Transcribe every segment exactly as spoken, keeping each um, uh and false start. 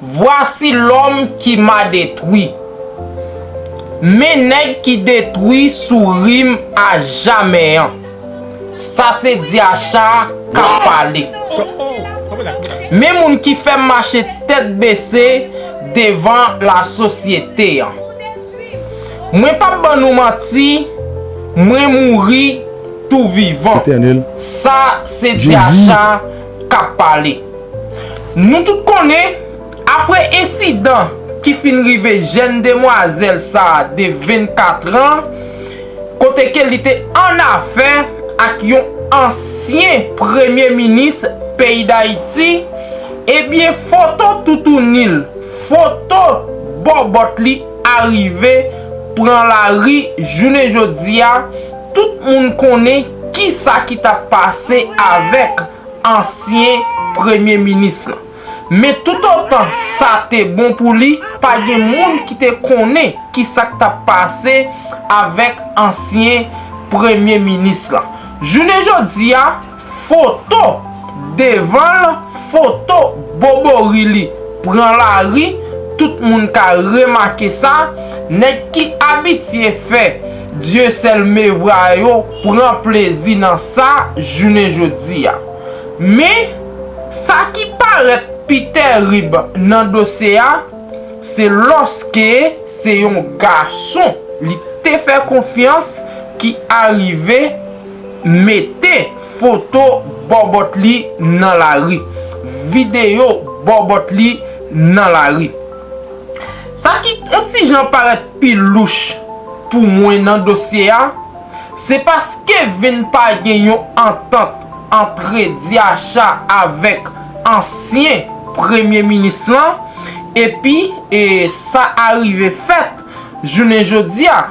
Voici l'homme qui m'a détruit. Men nèg ki detwi souri m a jamè an. Sa se Dyacha k ap pale. Men moun ki fè m mache tèt bese devan lasosyete an. Mwen p ap ban nou manti, mwen mouri tou vivan. Sa se Dyacha k ap pale. Nou tout konnen, apre ensidan ki fin rive jèn demwazèl sa a de vennkat an, kote ke li te annafè ak yon ansyen premye minis peyi Dayiti, ebyen, foto toutouni l, foto bòbòt li arive pran lari jounen jodi a. Tout moun konnen kisa ki t ap pase avèk ansyen premye minis lan. Men toutotan sa te bon pou li, pa gen moun ki te konnen kisa k t ap pase avèk ansyen premye minis lan. Jounen jodi a, foto devan l, foto bobori li pran lari, tout moun ka remake sa. Nèg ki abitye fè Dieu seul me voir yo pran plezi nan sa jounen jodi a. Men, sa ki parèt pi tèrib nan dosye a, se lòske se yon gason li te fè konfyans ki arive mete foto bòbòt li nan lari, videyo bòbòt li nan lari. Sa ki yon ti jan parèt pi louch pou mwen nan dosye a, se paske vin pa gen yon antant antre Dyacha avèk ansyen premye minis lan, epi, e, sa arive fèt jounen jodi a.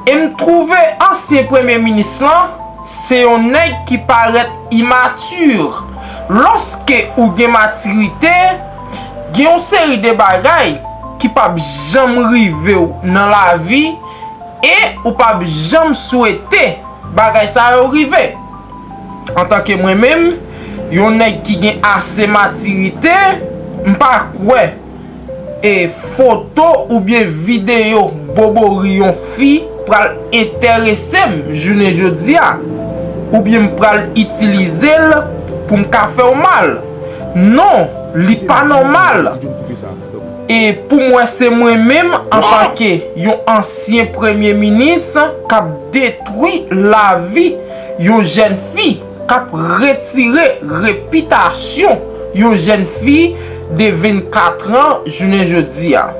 E m twouve ansyen premye minis lan se yon nèg ki parèt imati. Lòske ou gen matirite, gen yon seri de bagay ki p ap janm rive w nan lavi, e ou p ap janm swete bagay sa yo rive. Antanke mwen menm, yon nèg ki gen ase matirite, m pa kwè e foto oubyen videyo bobori yon fi pral enterese m jounen jodi a, oubyen m pral itilize l pou m ka fè w mal. Non, li pa nòmal. E pou mwen, se mwen menm, antanke yon ansyen premye minis, k ap detwi lavi yon jèn fi, k ap retire repitasyon yon jèn fi de vennkat an jounen jodi a,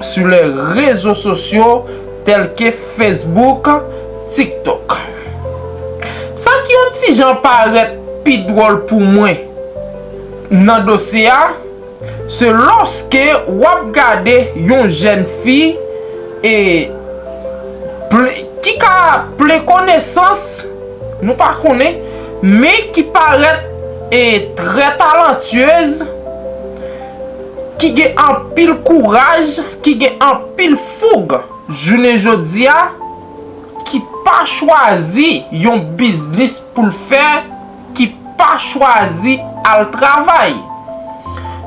sou lè rezo sosyo tèl ke Facebook, TikTok. Sa ki yon ti jan parèt pi dwòl pou mwen nan dosye a, se lòske w ap gade yon jèn fi, e, ple-, ki ka plen konesans, nou pa konnen, men ki parèt, e, trè talantyez, ki gen anpil kouraj, ki gen anpil foug jounen jodi a, ki pa chwazi yon biznis pou l fè, ki pa chwazi al travay.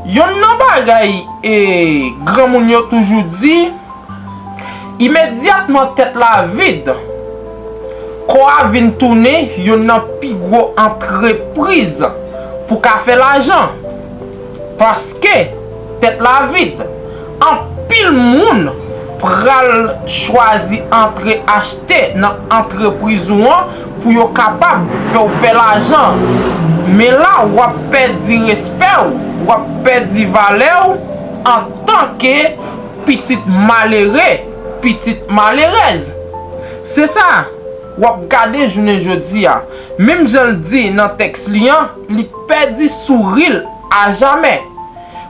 Yonn nan bagay, e, granmoun yo toujou di, imedyatman tèt la vid, kò a vin tounen yonn nan pi gwo antrepriz pou ka fè lajan. Paske tèt la vid, anpil moun pral chwazi antre achte nan antrepriz ou an pou yo kapab fè w fè lajan. Men la, w ap pèdi respè w, w ap pèdi valè w antanke pitit malere, pitit malerèz. Se sa, w ap gade jounen jodi a. Menm jan l di nan tèks li an, li pèdi souri l ajamè.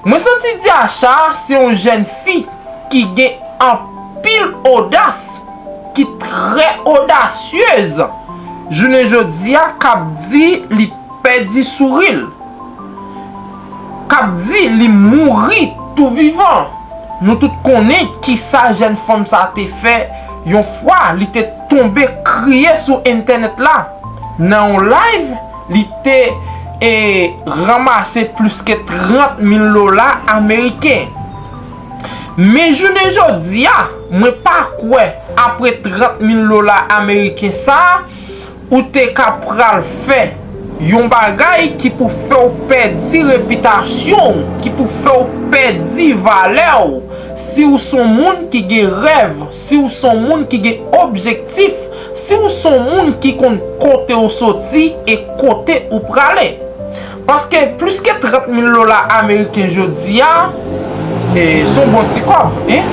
Mwen santi Dyacha se yon jèn fi ki gen anpil odas, ki trè odasyez. Jounen jodi a, k ap di li pèdi souri l, k ap di li mouri tou vivan. Nou tout konnen kisa jèn fanm sa te fè yon fwa li te tonbe kriye sou entènèt la. Nan yon live, li te e ranmase plis ke trant mil dola ameriken. Men jounen jodi a, mwen pa kwè apre trant mil dola ameriken sa a, ou te ka pral fè yon bagay ki pou fè w pèdi repitasyon w, ki pou fè w pèdi valè w. Si w s on moun ki gen rèv, si w s on moun ki gen objektif, si w s on moun ki konn kote w soti e kote ou prale. Paske plis ke trant mil dola ameriken jodi a, e, s on bon ti kòb, en.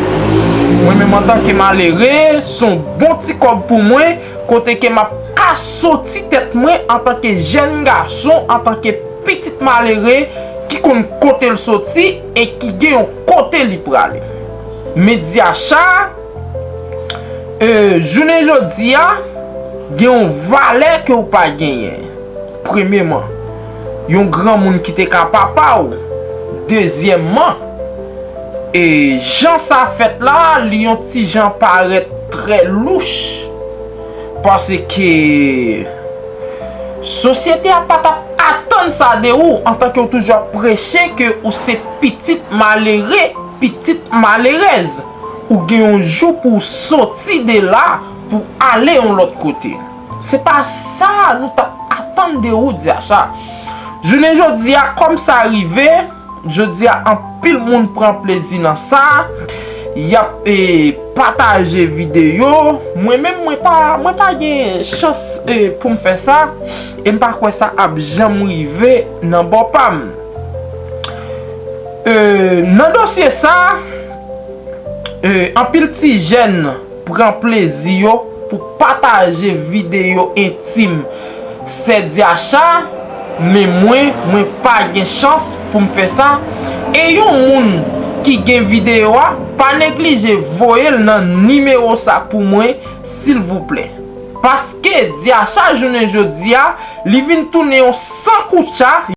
Mwen menm antanke malere, s on bon ti kòb pou mwen, kote ke m ap ka soti tèt mwen antanke jèn gason, antanke pitit malere ki konn kote l soti e ki gen yon kote li prale. Men Dyacha, e, jounen jodi a, gen yon valè ke w pa genyen. Premyeman, yon granmoun ki te ka papa w. Dezyèmman, e jan sa fèt la, li yon ti jan parèt trè louch. Paske sosyete a pa t ap atann sa de ou, antanke w toujou ap preche ke ou se pitit malere, pitit malerèz. Ou gen yon jou pou w soti de la, pou w ale yon lòt kote. Se pa sa nou t ap atann de ou, Dyacha. Jounen jodi a, kòm sa rive, jodi a, anpil moun pran plezi nan sa. Y ap, e, pataje videyo. Mwen menm, mwen pa, mwen pa gen chans, e, pou m fè sa. E m pa kwè sa ap janm rive nan bò pa m. E, nan dosye sa, e, anpil ti jèn pran plezi yo pou pataje videyo entim Sè Dyacha, men mwen, mwen pa gen chans pou m fè sa. E yon moun ki gen videyo a, pa neglije voye l nan nimewo sa pou mwen, silvouplè. Paske Dyacha jounen jodi a, li vin tounen yon sankoutcha,